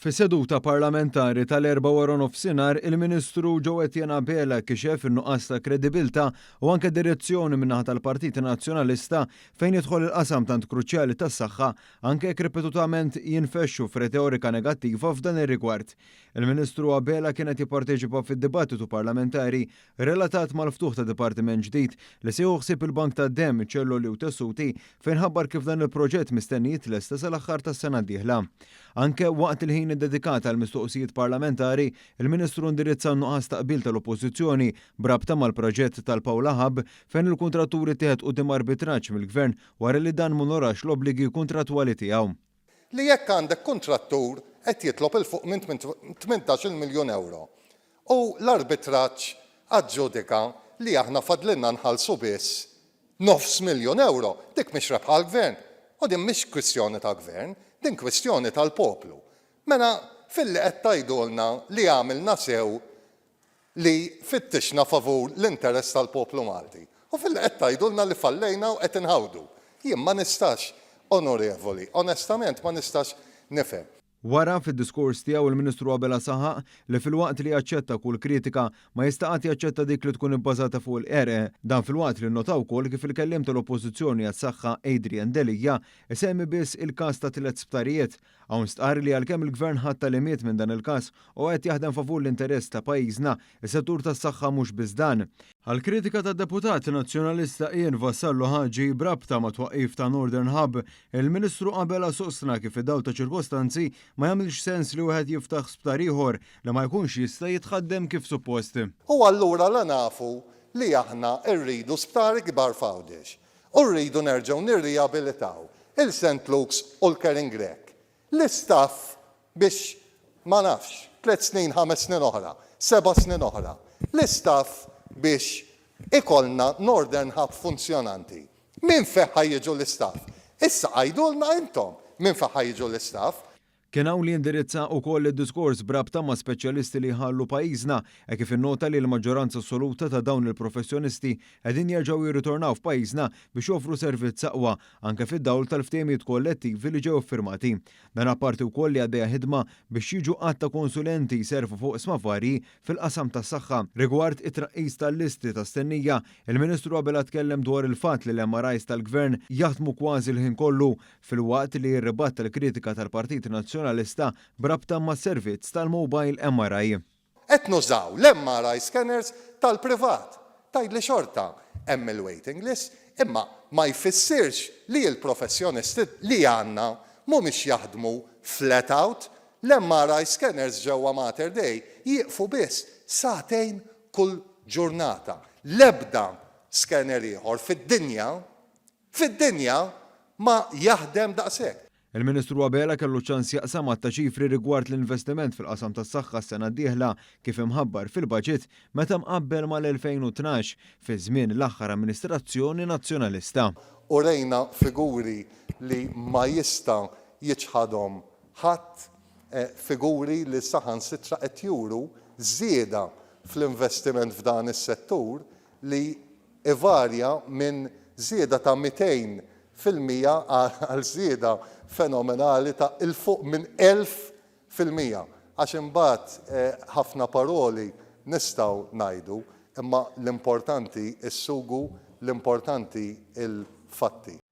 Fis-seduta parlamentari tal-Erbgħa waranofsinhar, il-Ministru Joe Etienne Abela kixef in-nuqqas ta' kredibilità u anke direzzjoni min-naħa tal-Partit Nazzjonalista fejn jidħol il-qasam tant kruċjali tas-saħħa anke jekk ripetutament jinfexxu f'retorika negattiva f'dan ir-rigward. Il-Ministru Abela kien qed jipparteċipa fid-dibattitu parlamentari relatat mal-ftuħ ta' dipartiment ġdid li se jieħu ħsieb il-bank tad-demm, ċelloli u tessuti fejn ħabbar kif dan il-proġett mistenni jitlesta sal-aħħar tas-sena d-dieħla. Anke waqt il-ħin iddedikat għall-mistoqsijiet parlamentari, il-Ministru indirizza n-nuqqas ta' qbil tal-Oppożizzjoni b'rabta mal-proġett tal-Paola Hub fejn il-kuntrattur ittieħed quddiem arbitraġġ mill-Gvern wara li dan m'onorax l-obbligi kuntrattwali tiegħu. Li jekk għandek kuntrattur qed jitlob 'il fuq minn 18-il miljun ewro u l-arbitraġġ aġġudika li aħna fadlilna nħallsu biss nofs miljun ewro, dik mhix rebħa għall-Gvern. U din mhix kwistjoni ta' Gvern, din kwistjoni tal-poplu. Mela filli qed tgħidulna li għamilna sew li fittixna favur l-interess tal-poplu Malti u filli qed tgħidulna li fallejna u qed inħawdu. Jien ma nistax, Onorevoli, onestament ma nistax nifhem. Wara, fid-diskors tiegħu il-Ministru Abela saħaq li filwaqt li jaċċetta kull kritika, ma jista' qatt jaċċetta dik li tkun ibbażata fuq il-qerq. Dan filwaqt li nnota wkoll kif il-kelliem tal-Oppożizzjoni għas-Saħħa Adrian Delia isemmi biss il-każ ta' tliet sptarijiet Hawn stqarr li għalkemm il-Gvern ħa tagħlimiet minn dan il-każ u qed jaħdem favur l-interess ta' pajjiżna, is-settur tas-saħħa mhux biss dan. Għall-kritika tad-Deputat Nazzjonalista Ian Vassallo Haġi b'rabta mat-twaqqif ta' Northern Hub, il-Ministru Abela sostna kif fid-dawl ta' ċirkostanzi ma jagħmilx sens li wieħed jiftaħ sptar ieħor li ma jkunx jista' jitħaddem kif suppost. U allura la nafu li aħna rridu sptar ikbar f'Għawdex U rridu nerġgħu nirrijabilitaw il-St Luke's u l-Karen Grech. L-istaff biex, ma nafx, tlett snin, ħames snin oħra, seba' snin oħra, l-istaff biex ikollna Northern Hub funzjonanti. Minn fejn ħa jiġu l-istaff? Issa għidulna intom minn fejn ħa jiġu l-istaff. Kien hawn li indirizza ukoll id-diskors b'rabta ma' speċjalisti li jħallu pajjiżna, hekk kif innota li l-maġġoranza assoluta ta' dawn il-professjonisti qegħdin jerġgħu jirritornaw f'pajjiżna biex joffru servizz aqwa, anke fid-dawl tal-ftehimiet kollettivi li ġew iffirmati. Dan apparti wkoll li għaddejja ħidma biex jiġu għadd ta' konsulenti jservu fuq oqsma varji fil-qasam tas-saħħa. Rigward it-traqqis tal-listi ta' stennija, il-Ministru Abela tkellem dwar il-fatt li l-MRIs tal-Gvern jaħdmu kważi l-ħin kollu filwaqt li rribatta l-kritika tal-Partit Nazzjonalista b'rabta mas-servizz tal-mobile MRI. Qed nużaw l-MRI scanners tal-privat. Tgħidli xorta hemm il-waiting list, imma ma jfissirx li l-professjonisti li għandna mhumiex jaħdmu flat out. L-MRI scanners ġewwa Mater Dei jieqfu biss sagħtejn kull ġurnata. L-ebda scanner ieħor fid-dinja Fid-dinja ma jaħdem daqshekk. Il-Ministru Abela kellu ċ-ċans jaqsam għadd ta' ċifri rigward l-investiment fil-qasam tas-saħħa s-sena d-dieħla kif imħabbar fil-baġit meta mqabbel mal-2012, fi żmien l-aħħar amministrazzjoni Nazzjonalista. Urejna figuri li ma jista' jiċħadhom ħadd, figuri li saħansitra qed juru żieda fl-investiment f'dan is-settur li ivarja minn żieda ta' 200% għal żieda fenomenali ta' 'il fuq minn 1000%. Għax imbagħad ħafna paroli nistgħu ngħidu, imma l-importanti s-sugu, l-importanti l-fatti.